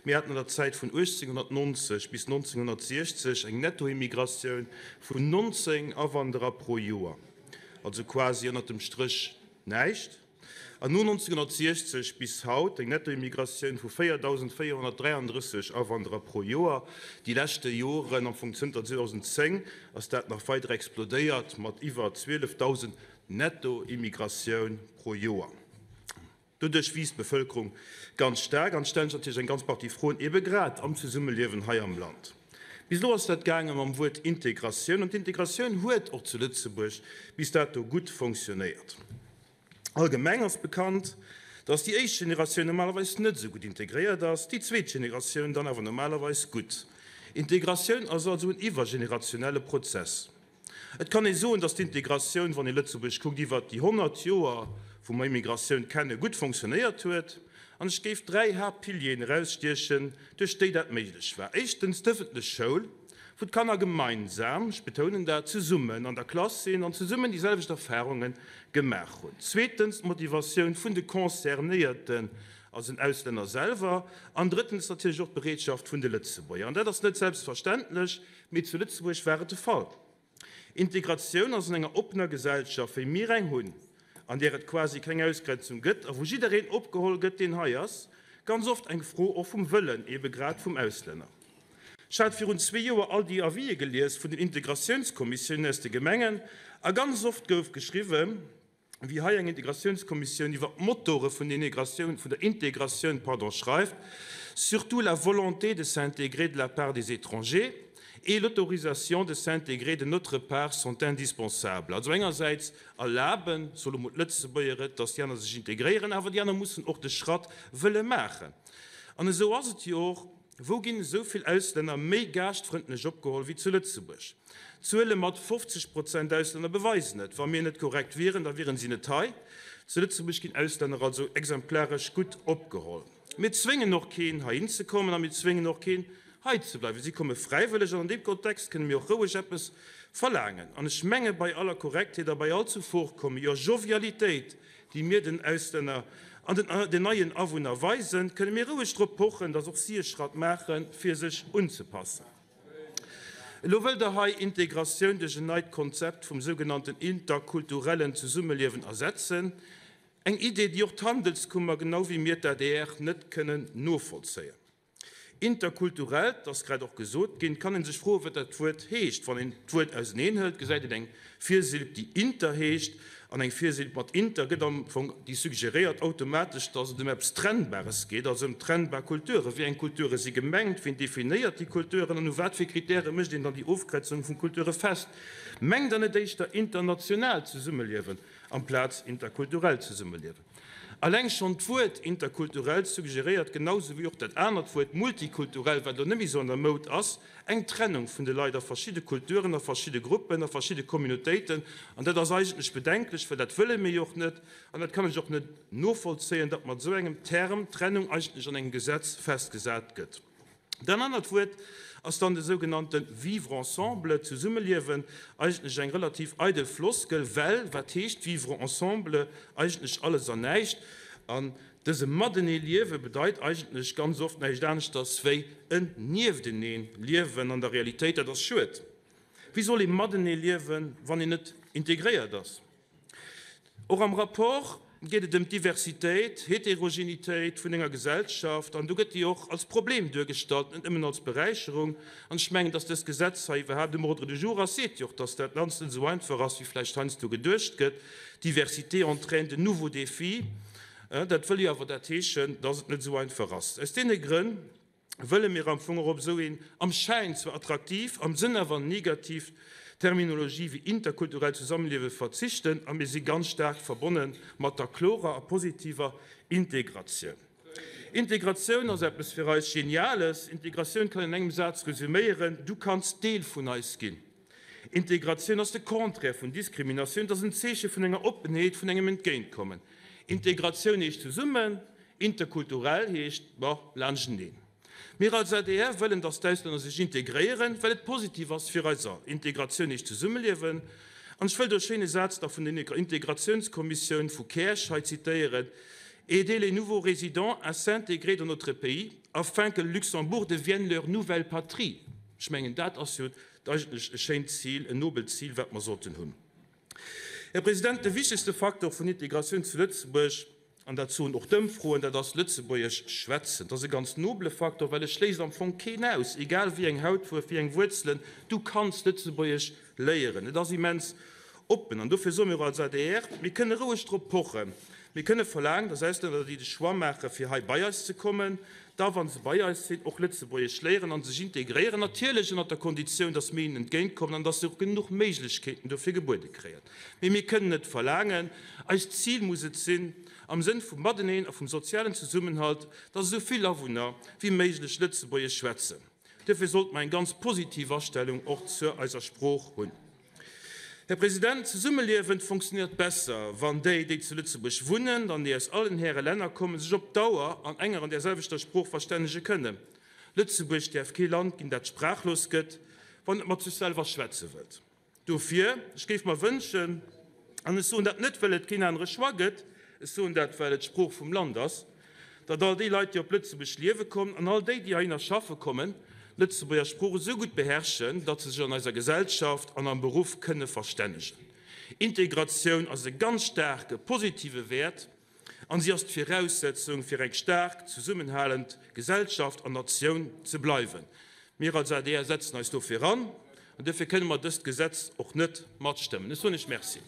Mir haten an der Zäit vun 1890 bis 1960 eng Nettoimmigratioun vun 19 Awanderer pro Joer, also quasi ënnert dem Stréch näischt. An no 1960 bis haut eng Nettoimmigratioun vu 4.433 Awanderer pro Joer. Déi leschte Joren, am Fong zënter 2010, ass dat nach weider explodéiert mat iwwer 12.000 Nettoimmigratioun pro Joer. Doduerch wiisst d'Bevëlkerung ganz staark an et stellen sech natierlech eng ganz Partie Froen, ebe grad am Zesummeliewen hei am Land. Bis elo ass dat gaange mam Wuert Integratioun an d'Integratioun huet och zu Lëtzebuerg bis dato gutt fonctionnéiert. Allgemeng ass bekannt, dass déi éischt Generatioun normalerweis net esou gutt integréiert ass, déi zweet Generatioun dann awer normalerweis gutt. Integratioun ass also en iwwergenerationelle Prozess. Et kann ee soen, datt d'Integratioun, wann ee Lëtzebuerg kuckt, iwwert déi 100 Joer, wou mer Immigratioun kenne, gutt fonctionnéiert huet. An ech géif dräi Haaptpilieren erausstiechen, duerch déi dat méiglech war. Éischtens d'ëffentlech Schoul, wou d'Kanner gemeinsam, ech betounen dat, zesummen an der Klass sinn an zesummen déi selwecht Erfarunge gemaach hunn. Zweetens d'Motivatioun vun de Concernéierten, also den Auslänner selwer. An drëttens natierlech och d'Bereetschaft vun de Lëtzebuerger. An dat ass net selbstverständlech. Mee zu Lëtzebuerg war et de Fall. Integratioun ass an enger oppener Gesellschaft, wéi mir eng hunn, an där et quasi keng Ausgrenzung gëtt a wou jiddereen opgeholl gëtt, deen hei ass, ganz oft eng Fro och vum Wëllen, eebe grad vum Auslänner. Ech hat virun zwee Joer all déi Avisë gelies vun den Integratiounskommissiounen aus de Gemengen a ganz oft gouf geschriwwen, wéi hei eng Integratiounskommissioun iwwer d'Motore vun vun der Integratioun pardon, schreift, surtout la volonté de s'intégrer de la part des étrangers et l'autorisation de s'intégrer de notre part sont indispensables. Also engersäits erlaben, soe lo mol d'Lëtzebuerger et, datt déi aner sech integréieren, awer déi aner mussen och de Schratt wëlle maachen. An esou ass et jo och. Wou ginn esou vill Auslänner méi gaaschtfrëndlech opgeholl wéi zu Lëtzebuerg? D'Zuele mat 50 Prozent Auslänner beweisen et. Wa mir net korrekt wieren, da wieren si net hei. Zu Lëtzebuerg ginn Auslänner also exemplaresch gutt opgeholl. Mir zwéngen och keen, heihin ze kommen a mir zwéngen och keen, hei ze bleiwen. Si komme fräiwëlleg an an deem Kontext kënne mir och roueg eppes verlaangen. An ech menge bei aller Korrektheet a bei all Zuvorkomme, jo Jovialitéit, déi mir den Auslänner an den neien Awunner weisen, kënne mir roueg drop pochen, datt och si e Schratt maachen, fir sech unzepassen. Elo wëllt Der hei Integratioun duerch en neit Konzept vum sougenannten interkulturellen Zesummeliewen ersetzen, eng Idee, déi och d'Handelskummer, genau wéi mir d'ADR, net kënnen novollzéien. Interkulturell, 't ass grad och gesot ginn, 't kann ee sech froen, wat dat Wuert heescht. Wann een d'Wuert auseneen hëlt, gesäit een eng Virsilb, déi inter heescht, an eng Virsilb mat inter gëtt am Fong, déi suggeréiert automatesch, dass et ëm eppes Trennbares geet, also ëm trennbar Kulturen. Wéi eng Kulture si gemengt? Wien definéiert déi Kulturen? An u wat fir Kritäre mécht een dann déi Ofgrenzung vu Kulture fest? Mengt Der net éischter internationaalt Zesummeliewen amplaz interkulturellt Zesummeliewen? Alleng schonn d'Wuert interkulturell suggeréiert, genau sou wéi och dat anert Wuert multikulturell, wat elo net méi sou an der Moud ass, eng Trennung vun de Leit a verschidde Kulturen, a verschidde Gruppen, a verschidde Communautéiten. An dat ass eigentlech bedenklech, well dat wëlle mir jo och net an dat kann ech och net novollzéien, datt mat esou engem Term d'Trennung eigentlech an engem Gesetz festgesat gëtt. Dat anert Wuert ass dann de sougenannte Vivre ensemble, Zesummeliewen, eigentlech eng relativ eidel Floskel, well wat heescht vivre ensemble eigentlech? Alles an näischt. An dëse Matenee-Liewe bedeit eigentlech ganz oft näischt aneschters wéi en Nieftenee-Liewen an der Realitéit. Dat ass schued. Wéi soll ee matenee liewen, wann een net integréiert ass? Och am Rapport geet et ëm d'Diversitéit, Heterogenitéit vun enger Gesellschaft an do gëtt déi och als Problem duergestallt, net nëmmen als Beräicherung. An ech mengen, dass dëst Gesetz hei iwwerhaapt um Ordre du jour ass, seet jo och, dass dat Ganzt net esou einfach ass, wéi vläicht heiansdo geduecht gëtt. Diversité entraîne de nouveaux défis. Dat wëll jo awer dat heeschen, dass et net esou einfach ass. Aus deene Grënn wëlle mir am Fong och op esou een am Schäin zwar attraktiv, am Sënn awer negativ Terminologie wéi interkulturellt Zusammenliewe verzichten a mir si ganz staark verbonne mat der klorer a positiver Integratioun. Integratioun ass eppes fir eis Geniales. Integratioun kann een an engem Saz resüméieren, Du kanns Deel vun eis ginn. Integratioun ass de Contraire vun Diskriminatioun, et ass en Zeeche vun enger Oppenheet, vun engem Entgéintkommen. Integratioun heescht zesummen, interkulturell heescht, bon, laanschteneen. Mir als adr wëllen, datt d'Auslänner sech integréieren, well et positiv ass fir eis all. Integratioun heescht zesummeliewen. An ech wëll do e schéine Saz nach vun der Integratiounskommissioun vu Käerch hei zitéieren. Aider les nouveaux résidents à s'intégrer dans notre pays afin que le Luxembourg devienne leur nouvelle patrie. Ech mengen, dat ass jo eigentlech e schéint Zil, en nobelt Zil, wat mer sollten hunn. Här President, de wichtegste Facteur vun Integratioun zu Lëtzebuerg, an dat soen och d'Ëmfroen, dat ass Lëtzebuergesch schwätzen. Dat ass e ganz nobele Facteur, well e schléisst am Fong keen aus, egal wéi eng Hautfuerf, wéi eng Wuerzelen, du kanns Lëtzebuergesch léieren. Et ass immens oppen. An dofir soe mir och als adr, Mir kënne roueg drop pochen. Mir kënne verlaangen, dass Auslänner, déi de Choix maachen, fir hei bei eis ze kommen, da, wa se bei eis sinn, och Lëtzebuergesch léieren a sech integréieren, natierlech ënnert der Konditioun, dass mir hinnen entgéintkommen an dass se och genuch Méiglechkeeten dofir gebuede kréien. Mee mir kënnen net verlaangen, eist Zil muss et sinn, am Sënn vum Mateneen a vum sozialen Zesummenhalt, dass esou vill Awunner wéi méiglech Lëtzebuergesch schwätzen. Duerfir sollte mer eng ganz positiv Astellung och zu eiser Sprooch hunn. Här President, d'Zesummeliewen fonctionnéiert besser, wann déi, déi zu Lëtzebuerg wunnen an déi aus allen Häre Länner kommen, sech op Dauer an enger an där selwechter Sprooch verstännege kënnen. Lëtzebuerg däerf kee Land ginn, dat sprachlos gëtt, wann et mat sech selwer schwätze wëllt. Dofir, ech géif mer wënschen, an ech soen dat net, well et keen anere Choix gëtt, ech soen dat, well et d'Sprooch vum Land ass, datt all déi Leit, déi op Lëtzebuerg liewe kommen an all déi, déi heihinner schaffe kommen, d'Lëtzebuerger Sprooch esou gutt beherrschen, datt se sech an eiser Gesellschaft an am Beruff kënne verstännegen. Integratioun ass e ganz staarke positive Wäert an si ass d'Viraussetzung, fir eng staark zesummenhalend Gesellschaft an Natioun ze bleiwen. Mir als adr setzen eis dofir an, an duerfir kënne mer dëst Gesetz och net matstëmmen. Ech soen Iech Merci.